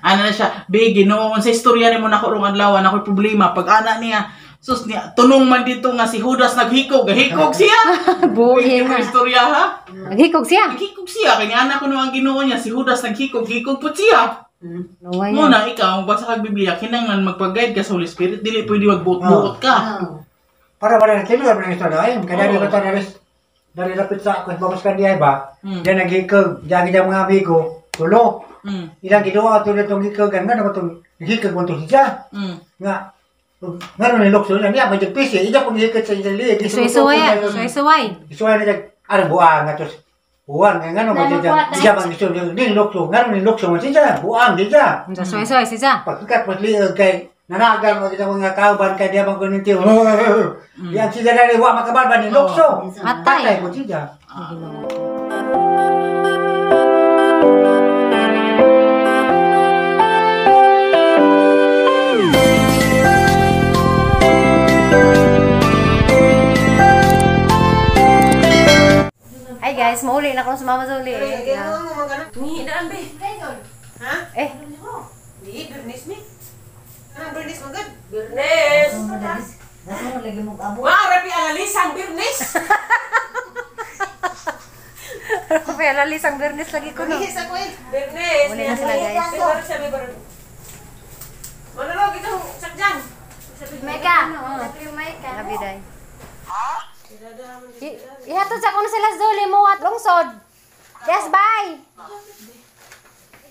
Ana na siya, be, Ginoo, sa istorya nimo nako rong adlaw, ako'y problema. Pag ana niya, sus niya, tunong man dito nga si Judas naghikog, gahikog siya. Buhi Yung na. istorya ha. Naghikog siya. Naghikog siya, kaya ana ko ang Ginoo niya, si Judas naghikog, hikog po siya. Nuway. Muna, ikaw, magbasa kag Biblia, kinahanglan magpag-guide ka sa Holy Spirit, dili pwede magbuot-buot ka. Para ba na tinuod ba ng istorya ay kada di ko tanalis dari lapit sa ako bawas kan diay ba. Diyan naghikog, diyan gid ang mga amigo, tulo. Ilang ginawa tulad tong hikogan nga naman tong hikog mo tong siya. Nga ngano ni Lokso niya niya may pisi, ija kung hikog sa iyang liig. Isuy-suway ah. Isuy-suway. Isuway na dyan, arang buang nga tos. Buang nga ngano man siya. Siya bang iso ni Lokso, ngano ni Lokso man siya, buang siya. Isuy-suway siya. Pagkat mas liig kay nanagal mo kita mga kauban kay diya bang kunin tiyo. Diyan siya na wa makabalban ni Lokso. Patay. Patay mo siya. Hi guys, mauli na ako sa Mama Zuli. Ni daan be. Ha? Eh, Di bernis ni. Ah, bernis mo gud. Bernis. Wow, rapi alalisang bernis. kaya lalisang bernis lagi ko no. Bernis. Uli na sila guys. Manalog itong sakjan. Meka. Abi day. Ihatod sa kuno sila Zuli mo at lungsod. Yes, bye.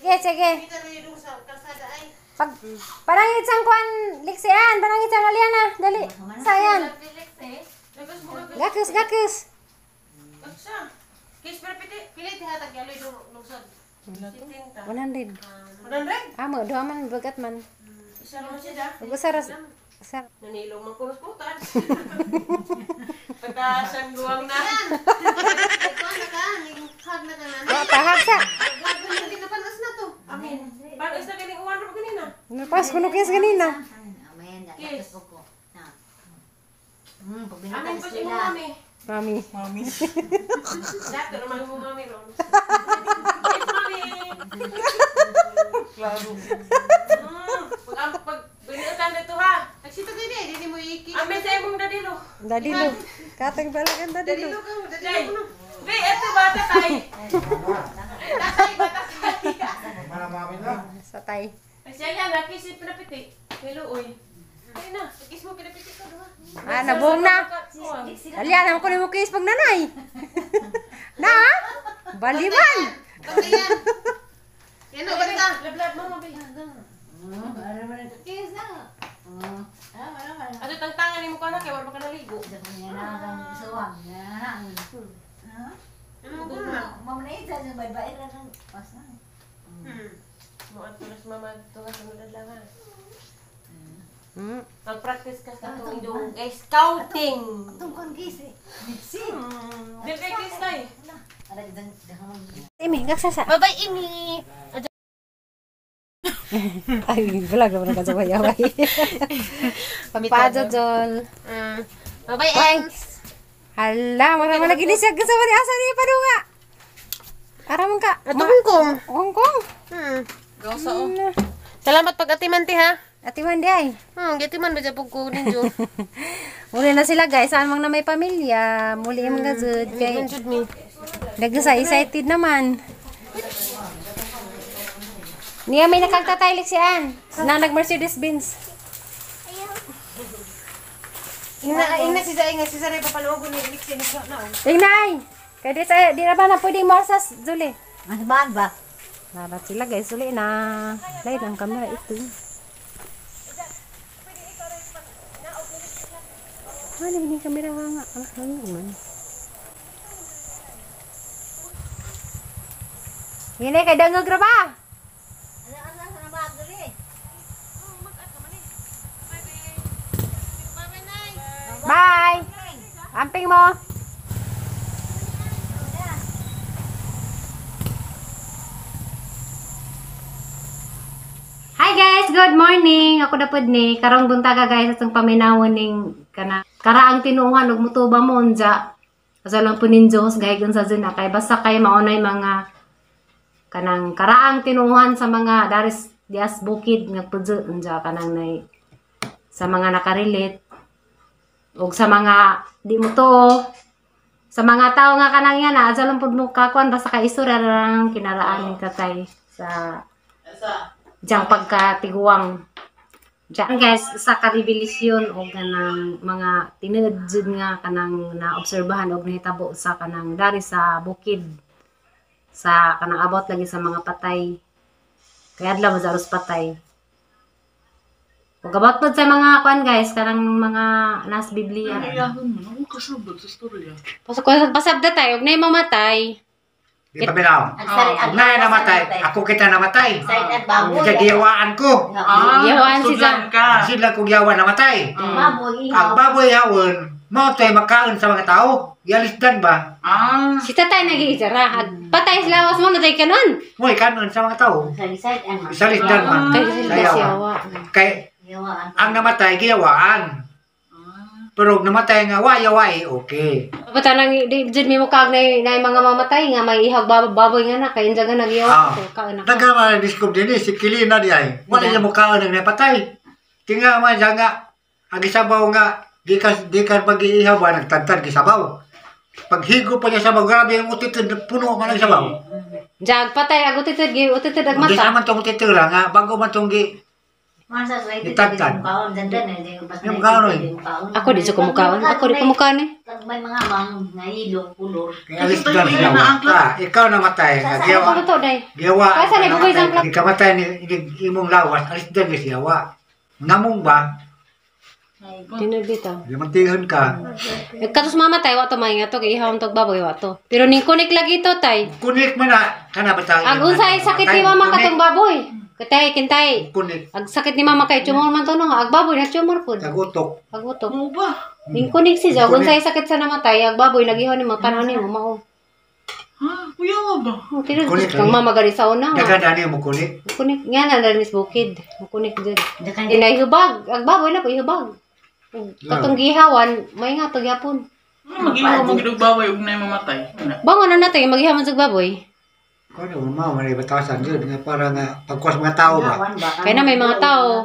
Sige, sige. Pag parangit sang kwan liksian, parangit sang aliana, dali. Sayan. Gakus, gakus. Aksa. Kiss pero piti. Pili tihatag yaloy lungsod. 100. 100. Amo, duha man bagat man. Isa naman siya da. Ug usa ra usa. Nanilong man kunos putan. Pagkasan luwang na. Wa tahag sa. Amin. Paano sa galing uwan ra ba kanina? Napas kuno kis ganina. Kiss. Amin pa si mami. Mami. Mami. Dato naman mo mami ron. Kiss mami. Klaro. Pag pag biniutan dito ha. Amin sa imong dadilo. Dadilo. Katang balagan dadilo. Day. Be, eto bata tay. Mana mami na. Sa tay. Kasi yan, nakis yung pinapiti. Hello, oy. Ay na, kiss mo pinapiti ka duha. Ah, nabuong na. Aliana mo kunin mo kiss pag nanay. Na? Baliman. Lablab mo, mabi. Ato tangtangan nimo kana kay wala pa ka naligo. Mo ato na sa mama dito ka sunod adlaw ha. Mag-practice ka sa atong idong eh, scouting. Dili kay kiss tay. Imi, gaksasa. Bye-bye, Imi. Ay, vlog naman ka sa bayaway. Pagpajojol. Bye-bye, Ay. Hala, mara mo lagi ni siya kasama ni asa ni padunga. Ara man ka. Ato Hong Kong. Hong Kong. Salamat pag atiman ti ha. Ati man di ay. Gatiman ba pug ko ninyo? Muli na sila guys, saan mang na may pamilya, muli yung mga gazud kay Jud mi. Nagsa excited naman. Niya may nakagtatay siyan. Na nag Mercedes Benz. Ingna ingna si Zay nga si Zay papaluwagon ni Lixie ni na. Ingnay. Kay di sa di na ba na pwedeng morsas Zuli? Mas ba? Larat sila guys, suli na. Lain ang kamera ito. Ano yung kamera nga? Ah, ano man? Hini kay dangog ra ba? Bye. Amping mo. Hi guys, good morning. Ako na pud ni karong buntaga guys atong paminawon ning kana karaang tinuohan ug mutuba mo unja. Asa lang po ninyo husgay sa zuna kay basta kay maunay mga kanang karaang tinuohan sa mga daris Dias bukid nga pudyo unja kanang nay sa mga nakarelate og sa mga di mo tuo sa mga tao nga kanang yan adya lang pud mo kakuan basta ka istorya ra lang kinaraan ni tatay sa diyang pagkatiguang. Diyan guys sa karevelasyon og kanang mga tinuod jud nga kanang naobserbahan og nahitabo sa kanang dari sa bukid sa kanang abot lagi sa mga patay. Kaya adlaw mo aros patay. Ug abot pod sa mga kuan guys kanang mga nas Biblia. Pasabda tayo og nay mamatay. Di pa bilaw. Og nay namatay, ako kita namatay. Kagiyawaan ko. Giyawaan si Zang. Sila ko giyawan namatay. Ang baboy hawon, mao tay makaon sa mga tao. Gialisdan ba? Si tatay nagiijara. Patay sa lawas mo natay kanon. Moy kanon sa mga tao. Salisdan man. Kay ang namatay giyawaan. Pero namatay nga wayaway, okay. Bata nang di jud mi mukag nay mga mamatay nga may ihag baboy nga na kay inja nga nagyawa ko kaon na. Daga man discover dinhi si Kilina di ay. Wala niya mukaon ang napatay. Tinga man siya nga ang gisabaw nga gikan pag-iihaw ba nagtantad gisabaw. Paghigo pa niya sabaw, grabe ang utitid puno man ang sabaw. Jag patay ag utitid gi utitid ag mata. Di man tong utitid nga bago man tong gi itagtad. Ako di ko mukaon. Ako di ko mukaon eh. May mga mang nahilong kulor. Ikaw namatay. Giyawa. Giyawa. Ikamatay ni imong lawas. Alis dan ni siyawa. Namong ba? Tinud dito. Limantihan ka. Katos mamatay wa to may nga to kay ihawon tog baboy wa to. Pero ning kunik lagi to tay. Kunik man na kana ba ta? Ag unsay sakit ni mama katong baboy? Katay kintay. Kunik. Ag sakit ni mama kay tumor man to no, ag baboy na tumor pud. Agutok. Agutok. Mo ba? Ning kunik si jaw unsay sakit sa namatay ag baboy nagihaw ni mo panahon nimo mao. Ha, kuya ba? Tinud kang mama gani sa una. Dagan ani mo kunik. Kunik nga na danis bukid. Kunik jud. Inay hubag, ag baboy na po ihubag. Katong gihawan, may nga to gyapon. Magihaw mo gid og baboy ug nay mamatay. Bangon na natay magihaw man sa baboy. Kuno mao man batasan jud nga para nga pagkuwas mga tao ba. Kay na may mga tao.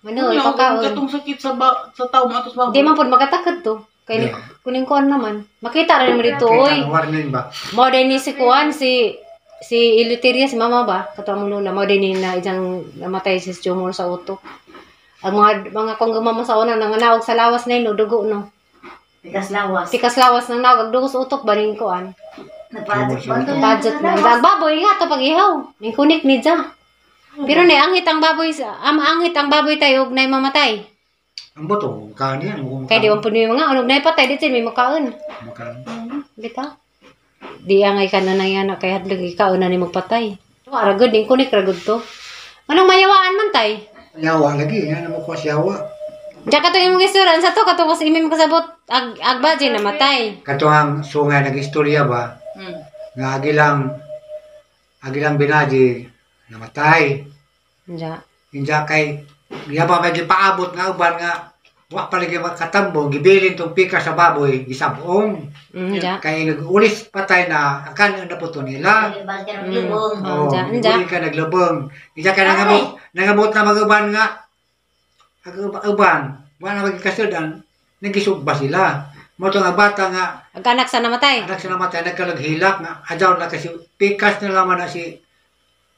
Mano ipakaon. Katong sakit sa sa tao matos baboy. Di man pud makatakad to. Kay kuning kuan naman. Makita ra nimo dito oy. Warning ba? Mao din ni si kuan si Eleuteria si mama ba kato among lola mao din ni na ijang namatay si tumor sa utok. Ang mga kung gumama sa una nanganaog sa lawas na no dugo no. Pikas lawas. Pikas lawas nang naog dugo sa utok ba ning kuan. Nagpadjot na. Ang baboy nga to pag-ihaw. Ning kunik ni dya. Pero nay angit ang baboy sa angit ang baboy tayo og nay mamatay. Ang boto kaon niya. Kay di man pud mi mga og nay patay di may makaon. Makaon. Bitaw. Di angay ka na yan kay hadlok ikaw na ni magpatay. Ara gud ning kunik ra gud to. Anong mayawaan man tay? Yawa lagi, yan mo ko siyawa. Diya katong imong isuran sa to katong kasi imong kasabot ag agbaji namatay. Katong sungay nag-istorya ba? Nga agilang binaji namatay. Inja. Inja kay giya ba may gipaabot nga uban nga wa pa lagi makatambo gibilin tong pika sa baboy gisabong. Inja. Kay nagulis patay na akan na po to nila. Oh, inja. Inja ka naglubong. Inja ka nangabot na mag-uban nga ag-uban wa na magkasudan nagisugba sila. Mo to nga bata nga ag anak sa namatay. Anak sa namatay nagkalaghilak nga adyaw na kasi pikas na laman na si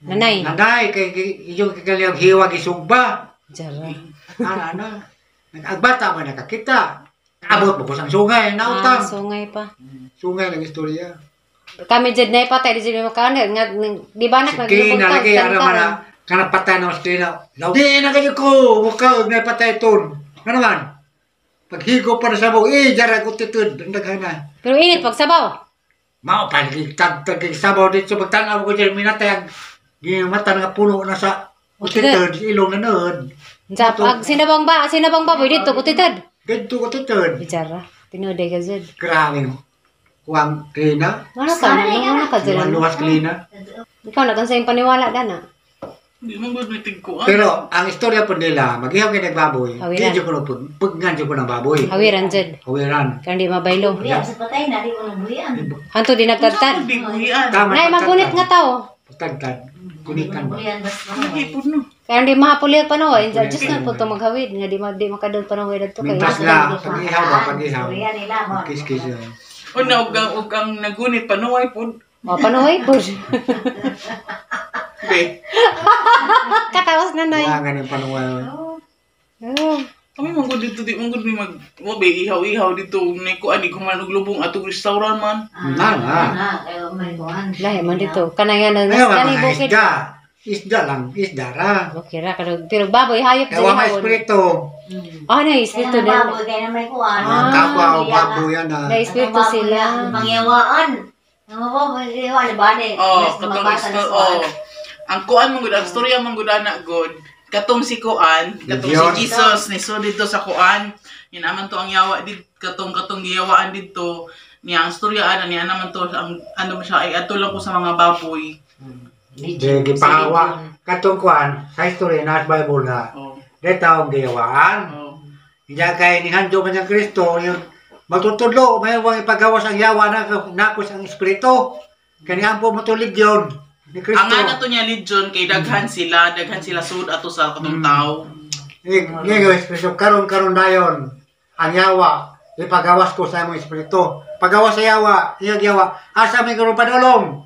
nanay. Nanay kay iyong kagaliyang hiwa gisugba. Jara. Ana na. Ang bata man nakakita. Abot mo ko sang sungay nautang. Sungay pa. Sungay lang istorya. Kami jud nay patay di jud mo kaon nga di ba nak naglubog ka. Lagi ara man kana patay na Australia. Di na kayo ko muka og nay patay ton. Ano man? Paghigo pa na sabaw, jara ko titud, ang daghana. Pero init pag sabaw. Mao pa tagtag sabaw dito pagtan-aw ko dyan minatay ang gimata nga puno na sa utitod, ilong na nood. Sa ag sinabang baboy dito kutitod. Dito kutitod. Bichara, tinuod ka jud. Grabe no. Kuang klina. Wala ka, wala ka jud. Luwas klina. Ikaw na kan sa imong paniwala dana. Di man gud mitig ko. Pero ang istorya po nila, magihaw kay nagbaboy. Di jud ko pud paggan jud ko ng baboy. Hawiran jud. Hawiran. Kan di mabaylo. Buyan sa patay na di ko nang buyan. Hanto di nagtadtad. Nay magunit nga tao. Tagtad. Kunikan ba? Pulian bas Nagipod no. Kaya hindi mahapuli panuway, just na po ito maghawid nga di makadol panuway dadto kay. Mintas na, pag-ihaw ba, pag-ihaw. Pulian nila mo. Kiss-kiss yun. Una og ang nagunit panuway pod. Oh, panuway po. Be. Katawas na noy. Wala nga ng panuway. Oh. Kami man gud dito di man gud mi mag mo be ihaw-ihaw dito ni ko ani kuman og lubong atong restaurant man. Na, na. Na, kayo may kuan. Lahi man dito. Kanang nga Ayaw nga kani mga bukid. isda. Isda lang, isda ra. Okay ra karo pero baboy hayop Kaya wa may ihawon. espiritu. Ah, na Kaya espiritu na din. baboy kaya na may kuan. Ang kapwa o baboy yan Na ah. espiritu sila. Pangyawaan. Ang baboy iwan ba ni? Oh, katong oh. Ang kuan man gud ang storya man gud ana god. Katong si kuan, katong si Legion. Jesus ni so dito sa kuan. Yun naman to ang yawa did katong katong giyawaan didto niya ang storya ana niya naman to ang ano ba siya ay adto lang ko sa mga baboy. Di gipahawa. Katong kuan, sa history na sa Bible nga. Oh. Di taong giyawaan. Oh. Hindi kay ni Hanjo man ang Kristo, yung magtutudlo, may wang ipagawas ang yawa na nakos ang espiritu. Kani ampo matulig yun ni Kristo. Ang ana to niya legion kay daghan sila sud ato sa katong tao. Ngayon, espiritu, karon-karon dayon, ang yawa, ipagawas ko sa imong espiritu. Pagawas sa yawa, iyang yawa, asa may karon padulong.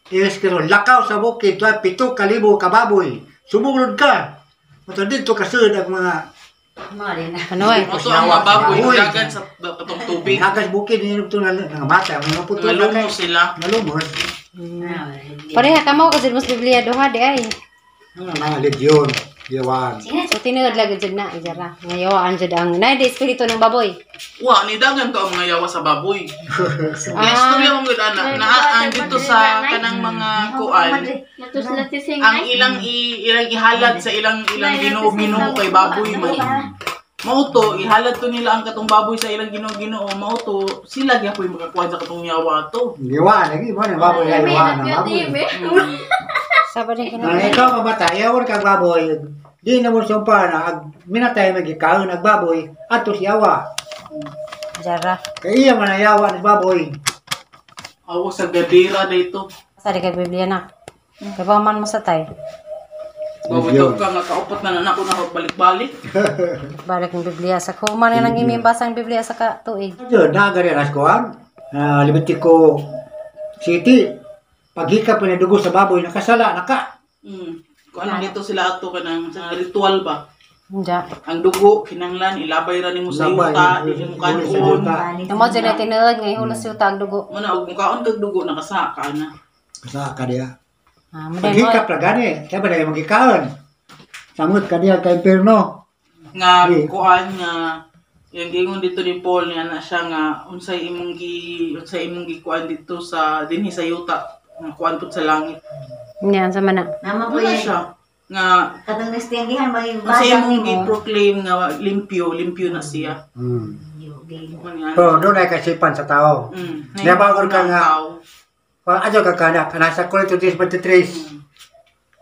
Iyang espiritu, lakaw sa bukid, tuwa 7,000 kababoy, sumulod ka. Mato dito kasud ang mga Panuway. Mo to ang mga baboy Uy. dagan sa katong tubig. Nagas bukid, ninom to na mata, mga putol na Ngalumos kay. sila. Nalumos. Pareha kamo kasi mas Biblia duha di ay. Mga legion, yawaan. So tinuod lagi jud na ijara. Nga yawaan jud ang na di espiritu ng baboy. Wa ni dagan to ang mga yawa sa baboy. Ah. Istorya mong gud ana naa dito sa kanang mga kuan ang ilang ilang ihalad sa ilang ilang Ginoo Ginoo kay baboy man. Mao to ihalad to nila ang katong baboy sa ilang Ginoo Ginoo mao to sila gyapoy makakuha sa katong yawa to. Yawaan, lagi mo na baboy, yawaan ang baboy. Saba din Nang kina. ikaw mamatay, yawon kag baboy, di na mo sumpa na ag minatay magikaon ag baboy ato siyawa. Jara. Kay iya man ang yawa ng baboy. Awo sa gadira dito. Sa di kay Biblia na. Kay ba man mo sa tay. Baboy Yun. ka nga kaupat na nako na balik-balik. Balik ng Biblia sa kuman nga nang imimbasa ang Biblia sa ka tuig. Yun, nagari ras ko ang Levitico City. Paghika pa dugo sa baboy, nakasala, naka. Kung ano dito sila ato kanang sa ritual ba? Nja. Ang dugo kinanglan ilabay ra nimo sa Ilabay, yuta, dili mo sa kanon. yuta. Tamo jud na tinuod nga ihulas yung tag dugo. Muna og mukaon kag dugo nakasa ka na. Kasa ka diya. Ah, mo Paghikap ra gani, kaya ba na yung magikaon? Sangot ka diya kay impierno. Nga Di. kuan nga yung gingon dito ni Paul nga na siya nga unsay imong gikuan dito sa dinhi sa yuta nga kuan pud sa langit. Nya sa mana. Nama po Wala yan. siya nga Katong nestianggihan ba yung unsay basang imong nimo? gi-proclaim nga limpyo limpyo na siya. Man nga. Pero doon ay kasipan sa tao. Di ba, ka nga- Tao. Kung adyo ka kana, nasa Corinto 10:23.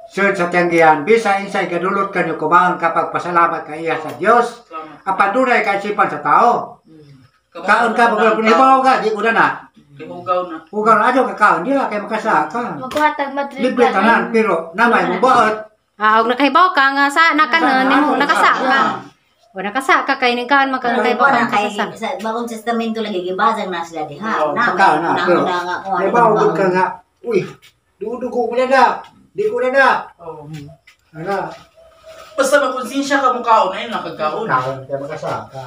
Sir sa tiyanggihan, bisa insay kadulot kanyo kumaon kapag pasalamat ka iya sa Dios. Salamat. Apan dunay kaisipan sa tao. Kaon Kaon ka pag kung ka, di ko na na. Hugaw na. Hugaw na adyo ka kaon, di ka kay makasa ka. Magkuhatag Madrid. Libre tanan, pero namay mo baot. Ah, og nakahibaw ka nga sa nakanon nimo nakasa ka. O nakasa ka kay ning kaon man ka nakahibaw ka Wala kay nakasa. sa Bagong Testamento lagi gibasang na sila diha. Oo, Na Kaon na, pero na nga kuan. may baot ka nga. Uy, dudugo ko na na. Di ko na na. Oh. Ano? Basta makonsensya ka mo kaon ayun lang kagkaon. Kaon ka makasa ka.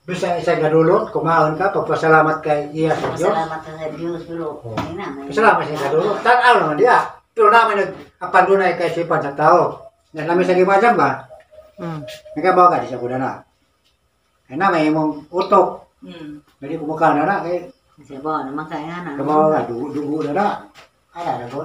Bisa isang gadulot, kumaon ka, pagpasalamat kay iya sa Dios. Salamat sa Dios pero ay na. Pasalamat sa gadulot. Tanaw naman diya. Pero namin nag apan dunay kaisipan sa tao. Na namin sa gimajam ba? Nagabaw ka di sa kuda na. Kaya na may imong utok. Dali kumukha na na kay Siya ba naman kay nga na. kabaw ka dugo dugo na na. Ala na ko.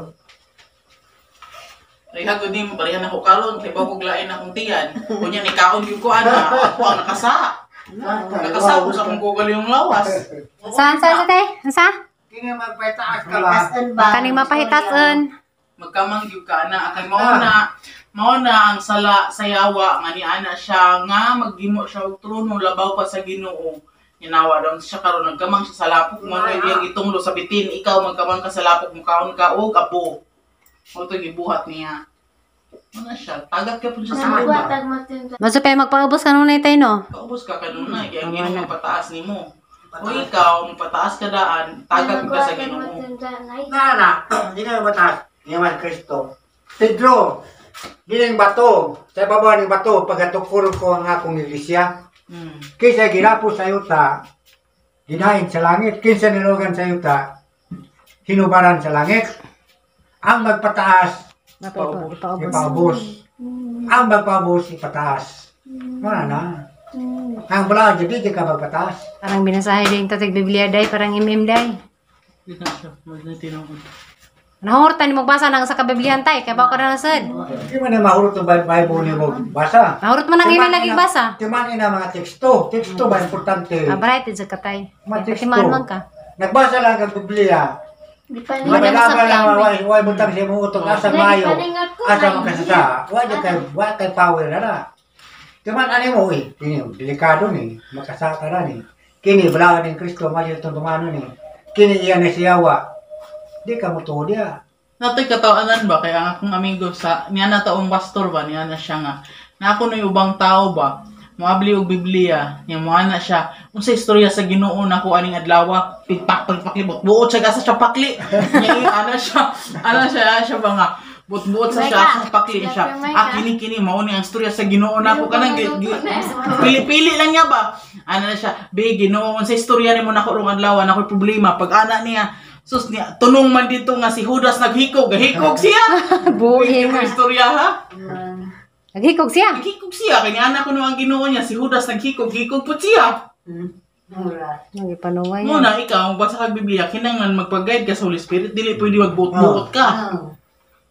Ay hagod nimo pareha na ko karon kay bago lain akong tiyan. Kunya ni kaon gyud ko ana, ako ang nakasa. Nakasa ko sa akong yung lawas. Saan saan sa tay? Sa? Kini magpataas ka ba? Mahitasan ba? Kaning mapahitasan. Magkamang gyud ka ana kay mao na ang sala sa yawa nga ni ana siya nga maghimo siya og trono labaw pa sa Ginoo. Ginawa daw siya karon nagkamang siya sa lapok mo na iyang gitunglo sa bitin ikaw magkamang ka sa lapok mukaon ka og abo. Mao to gibuhat niya. Ano siya? Tagak ka po siya sa iba. Masupay magpaubos kanunay tayo no. Paubos ka kanunay kay ang Ginoo magpataas nimo. O ikaw magpataas ka daan, tagak ka sa Ginoo. Na, hindi na mataas. Hindi man Kristo. Pedro, gining bato, sa ibabaw ng bato, pagkatukuro ko ang akong iglesia. Kaysa girapo sa yuta, ginain sa langit. Kinsa nilogan sa yuta, hinubaran sa langit. Ang magpataas, ipaubos. Ang magpaubos, ipataas. Wala na. Ang wala, jadi di ka magpataas. Parang binasahe din tatig Biblia day, parang MM day. Di na siya. Wag na tinuod. Nahurtan ni magbasa ng sa kabiblihan tay, kay ba ka na sad. Di man na mahurot ang Bible ni mo basa. Nahurot man ang ina lagi basa. Timan ina mga teksto. Teksto ba importante? Bright jud ka tay. Mga teksto. Timan man ka. Nagbasa lang ang Biblia. Malalaman lang, way butang siya mo utong asa mayo, asa makasasa. Wa kay power na na. Timan ani mo eh, kini delikado ni, makasaka na ni. Kini balaod ni Kristo mayo itong tumano ni. Kini iya na siyawa. Di ka mo tuod diya. Natoy katawanan ba kay ang akong amigo sa niya na taong pastor ba niya na siya nga. Na ako na ubang tao ba moabli og Biblia niya mo ana siya unsa istorya sa Ginoo nako aning adlaw pipak paklibot buot siya gasa siya pakli niya ana siya ba nga buot sa siya sa pakli siya kini kini mao ni ang istorya sa Ginoo nako kanang pili-pili lang niya ba ana na siya be Ginoo unsa istorya nimo nako rong adlaw nako problema pag ana niya sus niya tunong man dito nga si Judas naghikog gahikog siya buhi mo istorya ha. Naghikog siya. Naghikog siya. Kaya anak ko no ang Ginoo niya, si Judas naghikog, hikog po siya. Nagipanuway. Muna, ikaw, magbasa kag Biblia, kinahanglan magpag-guide ka sa Holy Spirit, dili pwede magbuot-buot ka.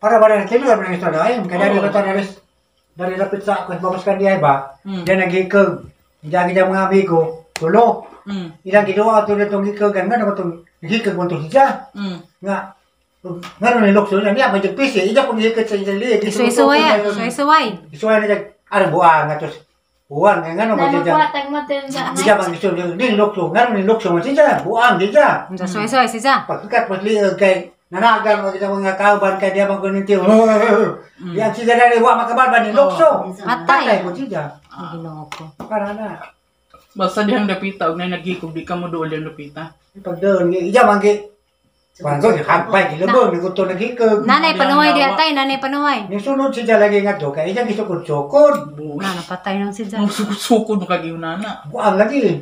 Para ba na tinuod man istorya ay, kaya dali ko tanis dali lapit sa ako bawas kan diay ba. Diyan naghikog. Diyan gid mga amigo, tulo. Ilang giduha ato nitong hikogan nga naman tong hikog man to siya. Nga ngano ni Lokso niya may pisi, ija kung hikot sa iyang liig. Suway-suway, suway-suway. Suway na jag, anong buang nga tos. Buang nga ngano man siya. Siya man gusto ni Lokso, ngano ni Lokso man siya, buang siya. Suway-suway siya. Pagkat mas liig kay nanagan mo kita mga kauban kay diya man kunin tiyo. Diyan siya dali wa makabalban ni Lokso. Patay mo siya. Ginoo ko. Para na. Basta dihang dapita og nay naghikog di ka mo duol dihang dapita. Pagdoon iya man gi Banggo, hagpay, gilabong, naguto naghikog. Nanay, panuway di atay, nanay panuway. Nisunod siya lagi nga to, kaya iyang gisukod-sukod. Na, napatay nang siya. Sukod-sukod, makagiunana. Buang lagi.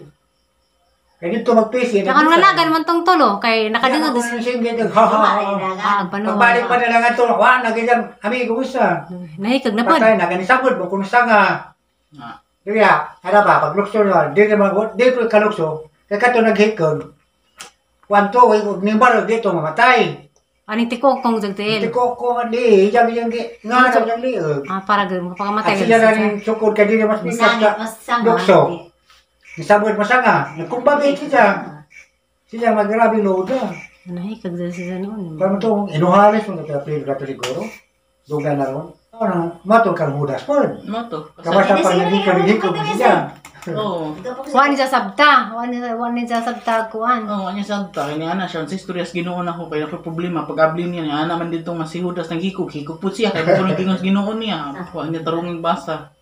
Kaya dito magpisi. Nakananganagan man tong tulo, kay nakadingog. Ha, ha, pagbalik pa na lang ito, wa, nagiging amigo sa. Nahikog na po. Patay, naganisabot mo kung sa nga. Kaya, ano ba, paglukso na, di po kalukso, kaya kato naghikog. Kwanto, nimbar dito mamatay. Aning tikokong jagtiil? Tikokong, di, yang nga na yang liog. Ah, para mapakamatay. At siya na rin sukod ka dito mas mikas ka lukso. Nisabot masanga, nagkumbabit siya. Siya magrabe loda. Nahikag dahil siya noon. Parang itong inuhalis mo na pinag siguro. Duga na ron. Ano, mato kang Judas po. Mato. Kabasa pa naghikog siya. Oo. Wa ni siya sabta. Wa ni siya sabta kuan. Oo, wa niya sabta. Kaya niya ana siya. Sa istorya sa Ginoo na ko kaya ako problema pag abli niya niya ana man dito nga si Judas naghikog, hikog po siya kay mo gingon sa Ginoo niya. Wa niya tarong basa.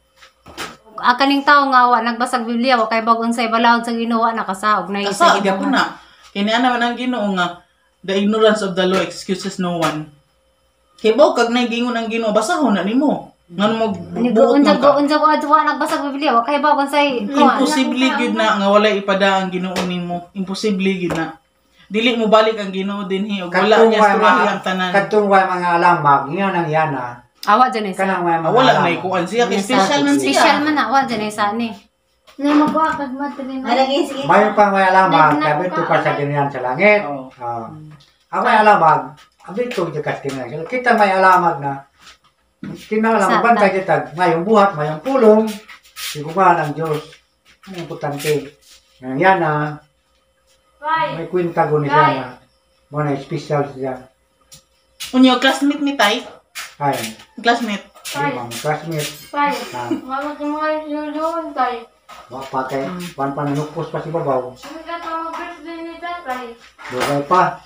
Akaning tawo nga wa nagbasag Biblia wa kay bag unsay balaod sa Ginoo nakasaog na isa gyapon na. Kay niya ana man ang Ginoo nga the ignorance of the law excuses no one. Kay baw kag nagingon ang Ginoo basahon na nimo. Ngano mo buot man ka. Unsa ko adwa nagbasag Biblia wa kay bag unsay imposible gyud na nga walay ipada ang Ginoo nimo. Imposible gyud na. Dili mo balik ang Ginoo dinhi og wala niya istorya ang tanan. Kadtong way mga alamag niya nang yana. Awa dyan isa. Kanang way mga wala na ikuan siya kay special man siya. Special man na wa dyan isa ni. Nay magwa kag matri na. Mayo pa may alamag kabito pa sa ganyan sa langit. Ang may alamag abito gyud kas kinahanglan. Kita may alamag na kinahanglan bantay kita mayong buhat, mayong pulong, siguman ang Dios. Ang importante. Nang yana may kwenta ko ni siya na mo na special siya. Unyo classmate ni Tay? Ay. Classmate. Ay, mga classmate. Tay. Mama mga lulun tay. Wa pa kay pan pananukos pa si babaw. Ano ka tawag birthday ni Tatay? Dugay pa.